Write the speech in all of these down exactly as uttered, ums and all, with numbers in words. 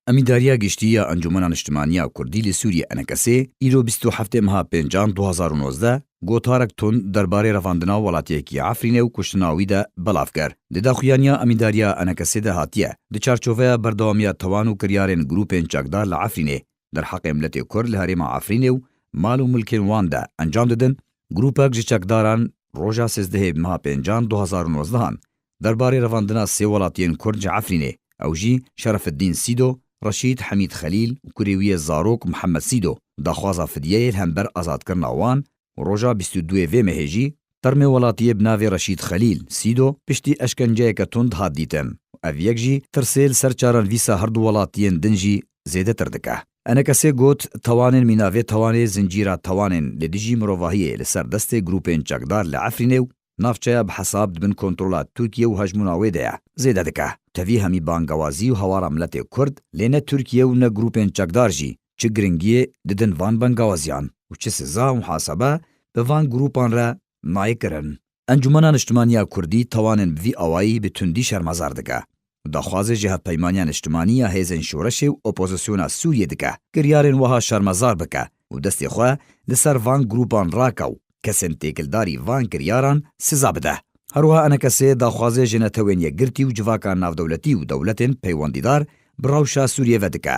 Emîndariya Giştî ya Encûmena Niştimanî ya Kurdî li Sûriyê, ENKSê, îro bîst û heftê meha pêncan du hazar û nozdeh, gotarek tund derbarê revandina welatiyekî Efrînê û kuştina wî de belav kir. Di daxuyaniya Emîndariya ENKSê de hatiye, di çarçoveya berdewamiya tawan û kiryarên grûpên çekdar li Efrînê, derheqê miletê Kurd li herêma Efrînê û mal û milkên wan de encam didin, grûpek ji çekdaran roja sêzdehê meha pêncan du hazar û nozdehan derbarê revandina sê welatiyên Kurd ji Efrînê, ew jî Şerefiddîn Sîdo, Reşîd Hemîd Xelîl û kurê wî yê zarok Mihemed Sîdo, daxwaza fidyeyê li hember azadkirina wan û roja bîst û duyê vê mehê jî termê welatiyê bi navê Reşîd Xelîl Sîdo piştî eşkenceyeke tund hat dîtin û ev yek jî tirsê li ser çarenivîsa herdu welatiyên din jî zêdetir dike. ENKSê got, tawanên mîna vê tawanê zincîra tawanên li dijî mirovahiyê li ser destê grûpên çekdar li Efrînê û navçeya bi hesab di bin kontrola Tirkiye û hejmûna wê de ye, zêde dike. Tevî hemî bangewazî û hawara miletê Kurd, lê ne Tirkiye û ne grûpên çekdar jî çi giringiyê didin van bangewaziyan û çi siza û muhasebe bi van grûpan re nayê kirin. Encûmena Niştimanî ya Kurdî tawanên bi vî awayî bi tundî şermezar dike û daxwazê ji Hevpeymaniya Niştimanî ya Hêzên Şoreşê û Opozisyona Sûriyê dike, kiryarên wiha şermezar bike û destê xwe li ser van grûpan rake û kesên têkildarî van kiryaran siza bide. Her wiha ENKSê daxwazê ji Netewên Yekgirtî û civaka navdewletî û dewletên peywendîdar bi rewşa Sûriyê ve dike,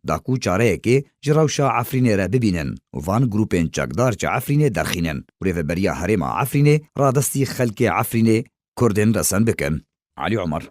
da ku çareyekê ji rewşa Efrînê re bibînin û van grûpên çekdar ji Efrînê derxînin û rêveberiya herêma Efrînê radestî xelkê Efrînê, Kurdên resen bikin. Elî Omer.